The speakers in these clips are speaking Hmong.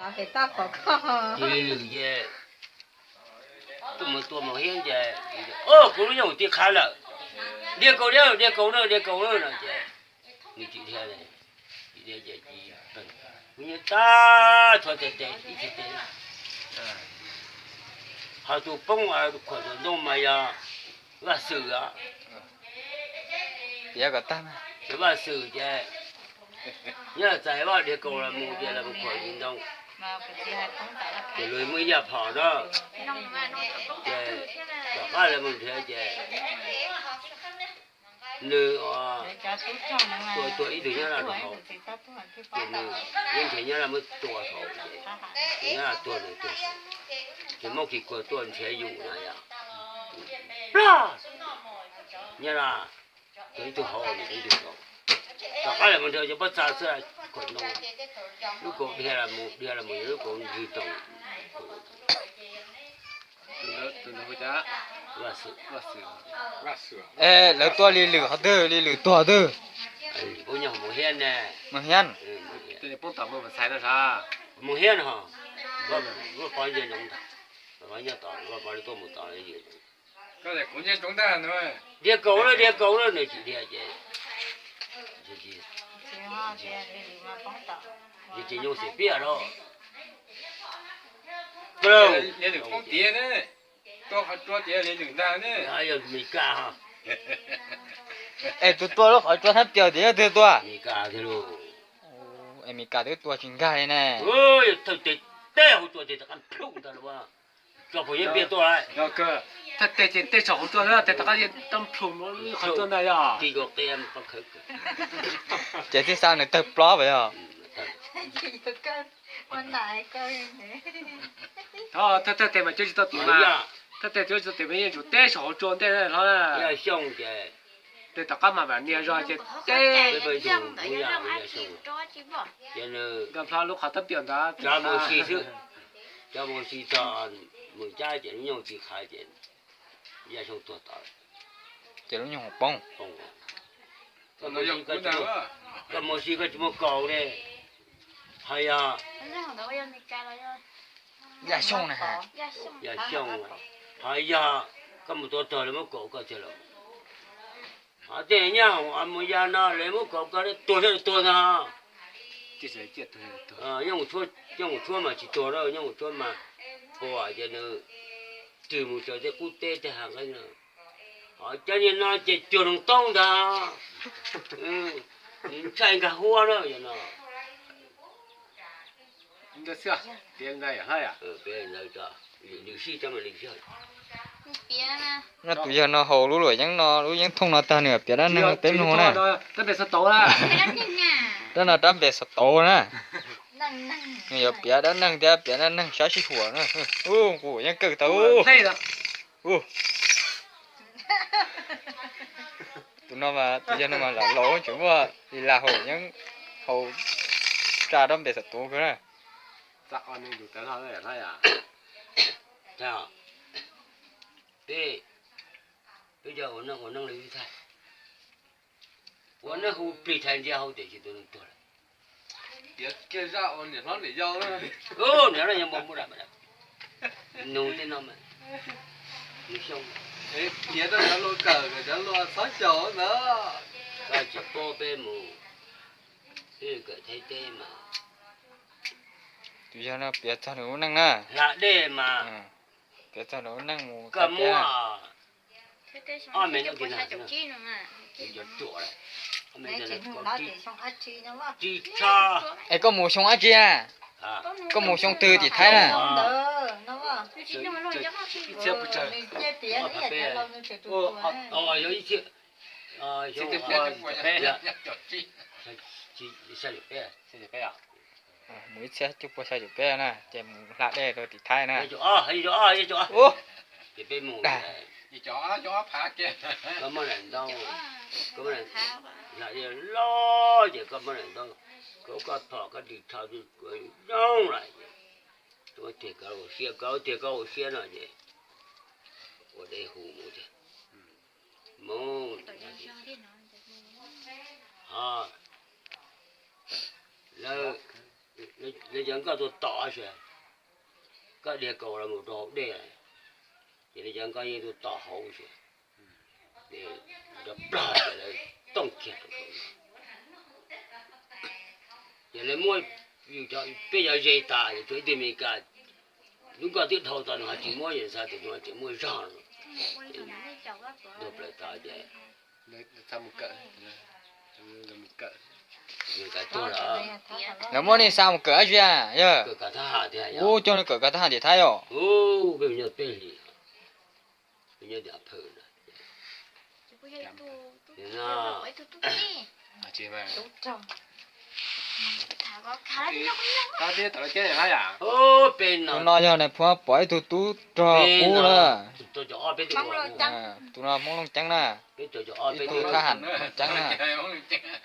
Ces li lwm ces tuaj mus tua mus hiab ces, o, kuv lub nyob hauv tib qhab lawm, dhia kaus li, dhia kaus na, dhia kaus na no ces nws tsis dhia li, tsis dhia ces kuv nyob tag txhua tes tes ib txhis tes. Ho tus poob khuam ntoo mas yog Vaj Xwm os. Vaj Xwm ces nyob txais Vaj dhia kaus los mus ces los khuam ntoo, ces luag muaj ib yam phom na, ces tom qab lawv mus nrhiav ces nws tua tua ib tug Nyab Laj rau hauv, ces nws yeej nrhiav Nyab Laj muab tua hauv ces, nws Nyab Laj tuag nws tuag, ces Hmoob Kis Kuas tuaj nrhiav yus no yog plab, Nyab Laj tuag ib tug hauv, nws ib tug hauv. Tom qab lawv mus nrhiav cov pob txha xwb, khuam ntoo, lub kaus dhia los mus dhia los mus, lub kaus ntswg tau. Lawv tua li lwm qhov twg, li lwm tuag twg? Mus hiab, mus hiab, mus hiab, dhia kaus na, dhia kaus na, nws tsis dhia ces, ces nyoo xim piaj lawm. Li lwm poob tiag ne, tua qhov tsua tias li lwm ntag ne. Yog Mes Kas ho. Es tus tua lub qhov tsua thab tias tias yog twg tua? Mes Kas thiab lauj. Es Mes Kas twb tua tsis nkag li ne. Thawj teg teb hauv tsua ces rov qab plhum ntag lauj. Tso pum yeej piaj tuaj lawm. Thawj teg ces tej saum hauv tsua na, tej tom qab yeej rov plhum qhov tsua ntag yog. Ces tib xa nws tawg plob pas yog. Thawj teg mas cuab tsis tau tim mas, thawj teg cuab tsis tau tim mas yeej tsum teb saum hauv tsua ntej hlob na. Tej tom qab mas vam nias zog ces teb. Nkawd hlob lub qhov tab piam ntawd. Cov mus si txog mus cab ces lub nyoog tsis qhav ces Yaj Xyooj tuag tod. Ces lub nyoog poob. Koj mus si koj tsis muaj kaus li. Hos yog Yaj Xyooj na, Yaj Xyooj, hos yog koj mus tua tag lawv muab kaus koj tiag los? Hos tej nyab hoom mus ya no lawv muab kaus koj tuag thiab tuag ntag. Nyob mus tshuab mas tsis tuag, nyob mus tshuab mas puas ces nws twg mus raws tej qub teb tej hav nqeeb na. Hos cov niag no ces cuag noog toob ntag. Nws ntshai nkag huab na no. Ntawd xwb, piav ntawd yog hab yom? Piav ntawd tso, lwm sij tso mas lwm sij. Nyob tus yawg no haus lub luam yeeb no, lub yeeb thooj no tag nws piav dab neeg peb mloog na. Dab no dab npe xav tauv na. Nws yuav piav dab neeg thiab piav dab neeg sab sij huam na. Ub, kuv yeej kawm tau. Tus no mas, tus yawg no mas lam laus tseem muaj li las haus yeeb, haus tsa dab npe xav tauv kawg na. Peb, peb cov ua neej ua neeg li thaij, ua neej hu plig thaiv ntsia hauv tiam sis tus neeg tuag lawm. Piav kiag zaj uas niam hlob niam yau, niam hlob yog muaj muaj dab, nug tej no mas, nug xyoo, piav rau cov luag kawm kom cov luag txhob xyaum ntawd. Koj tsis paub peb mus, peb kawm Thaib teb mas. Tus yawg no piav txog nws lub neej na. Hla dej mas, piav txog nws lub neej mus koj muab ob me no, es koj mus xyoo dab tsi na? Koj mus xyoo twg tim Thaib na? Mus ib txhiab cuaj puas xya caum peb na, ces mus hla dej rau tim Thaib na. Loj ces koj muab daim ntaub, koj phom koj ris tsho zoo lawm, ua tiag koj ua siab, koj ua tiag koj ua siab no ces ua dej hu mus tiag. Mus, ho lawv Lawv cov nkoj tuaj tom si, koj dhia kaus los mus rau hauv dej, ces lawv cov nkoj yeej tuaj tom hauv si, rau plog ces lawv tooj kiag rau saum no. Ces lawv muab yus cov, peb cov ze tas, tshuav ib tug Amelikas, lub nkoj twb dhau tas no ho tsis muab, yawg xav tias no tseem muaj zog no. Tuag plaws tas ces Lawv muab nej xa mus kawm dab tsi yog? Ub, coj nej kawm kawm tab ham tim Thaib os. Tus no yog nais phoo pom ib tug tub rog qub na. Tus no Hmoob Looj Ceeb na, ib tug thab ham Looj Ceeb na.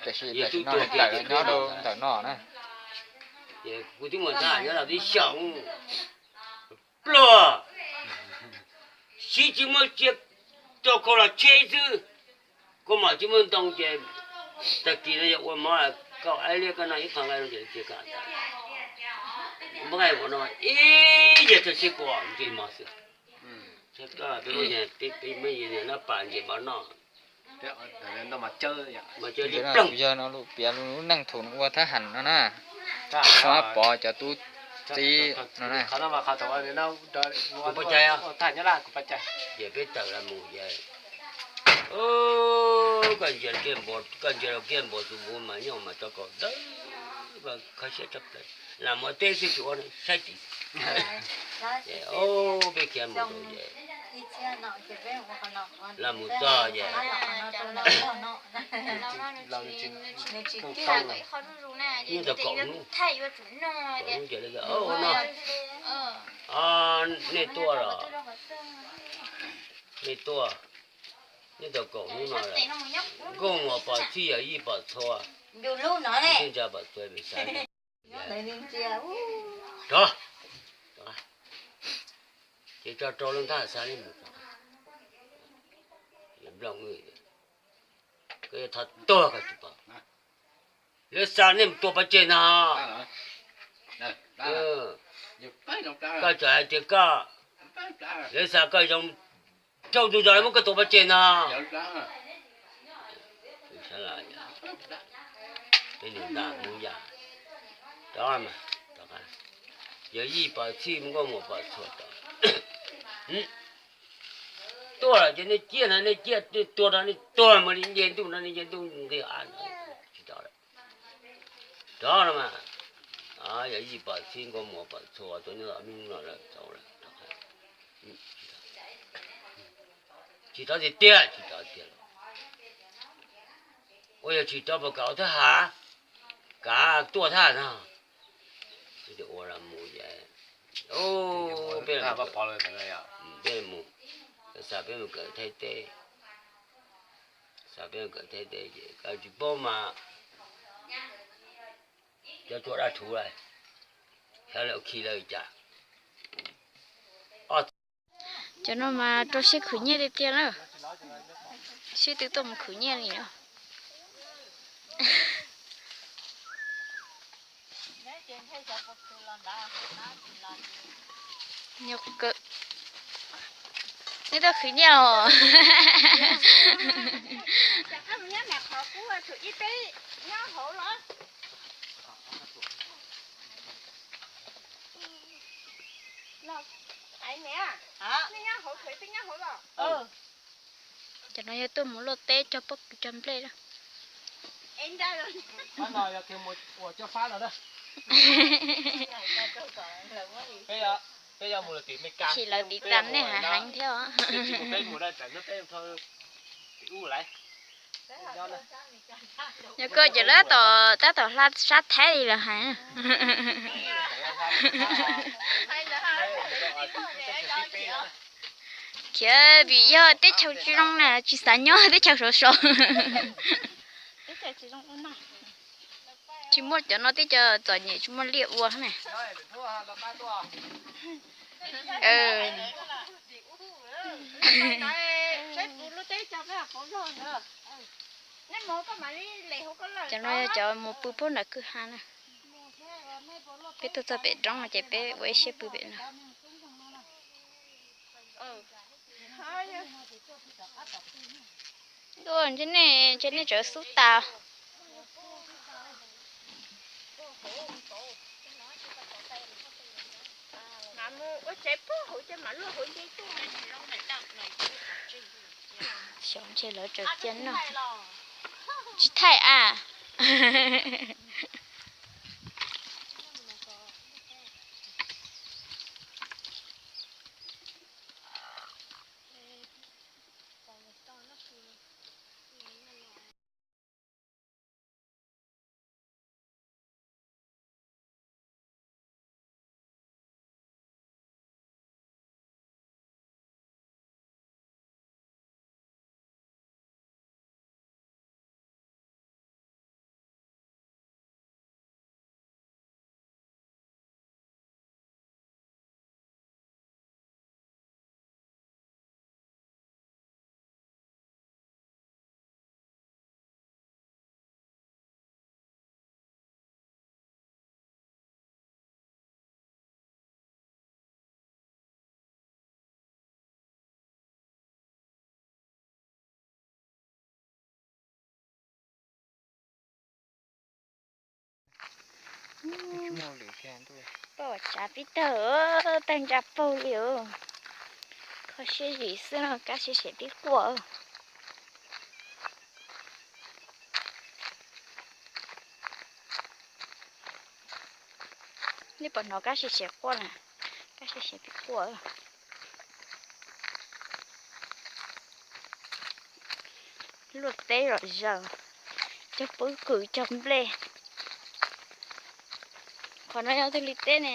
Tiam sis tam sim no tawm nyob rau ntawm no na. Kuv twb mus thab ham nyob tau tib xyoos, pluag, siv tsis muaj tsiaj, rau kau los tsheb xwb, kua mom tsis muaj ntoo ces tag kis no yog ua mov, koj aib liab koj noj ib qho nqaij no ces cia koj, muab nqaij ua no ib yam txog sib kua ntsej mov xwb. Peb muab peb muab nab pas ntses mov noj. Mas cawv li ploog. Yog no lub piav lub neej thaum nws ua thab ham no na, muab pov cov tub txib no na. Ces peb tawm los mus ces, koj ntsia kiag npua, koj ntsia rau kiag npua tus npua mas nyob mas tso kaus dawb, kho siab tshaj plaws. Lam mus teb xwb tsis ua saib tsis. Ces peb khiav mus rau ces, los mus txog ces, nyob tau kaum hnub, kaum hnub ces, no, nej tuaj los, nej tuaj, nyob tau kaum hnub no lawm, nkauj muam pom txhij yawm yij pom txhua, tij ntsa pom txhua, xav rov, ces tso rau lub nthab xav nej mus, koj yuav thov tuag koj tsis pom, lawv xa nej mus tua pov tseg no, koj txawm hais tias koj, lawv xa koj zoo, rau tus zos lawv muab koj tua pov tseg no. Peb nug ntaj mus yam, rov, yawm yij pom txhij nkauj muam pom txhua rov, tuaj lawm ces nej ciaj no nej ciaj, nej tuag no nej tuag, mus li nce ntuj no nej nce ntuj nqis av no, tsis rov lawm. Rov no mas, yawm yij pom txhij nkauj muam pom txhua, tuaj nyob tom me no lawm, txaus lawm. Tsis rov tiag tiag, tsis rov tiag los, ua yog tsis rov puas kam ua thab ham, kam tuaj thab no. Ua los mus ces, peb, peb mus, xa peb mus kawm Thaib teb, xa peb mus kawm Thaib teb ces kawm tsis paub mas cov tsua dab rhuv lawm, xyov lawv khi lawv cas. Cov no mas rau siab khwv nyiaj tiag tiag na, sib tw tuaj mus khwv nyiaj li os. Nyuj kawm, neb tuaj khwv nyiaj os. Cov no yog tuaj mus luaj teb cog pob kws cog nplej na. Tsis lawv tiv tam nej heev thiab os. Yog koj ces lawv tab tom hla sab Thaib li lawv hais. Khiav vim yog teb chaws tsis zoo na, tsis xav nyob teb chaws sov sov. Tsis muaj cov no teb chaws txom nyem tsis muaj liaj ua na. Cov no yog cov mus pw puag nram kwj ha na. Peb tuaj txog pem roob no ces peb ua ib siab pw pem no. Ntuj, ntshe nej, ntshe nej tseem xub tas. Xyov ntshe lawv tseem cia noj. Tsis thaij a. Poj tsav pib tawg, tawg ntsa paug li os. Kho siab zim xwb no, kab siab siav pib quaj. Nej puas hnov kab siab siav quaj na? Kab siab siav pib quaj. Luaj teb zom zaws, cog pob kws cog nplej. Qhov no yog twg li teb ne?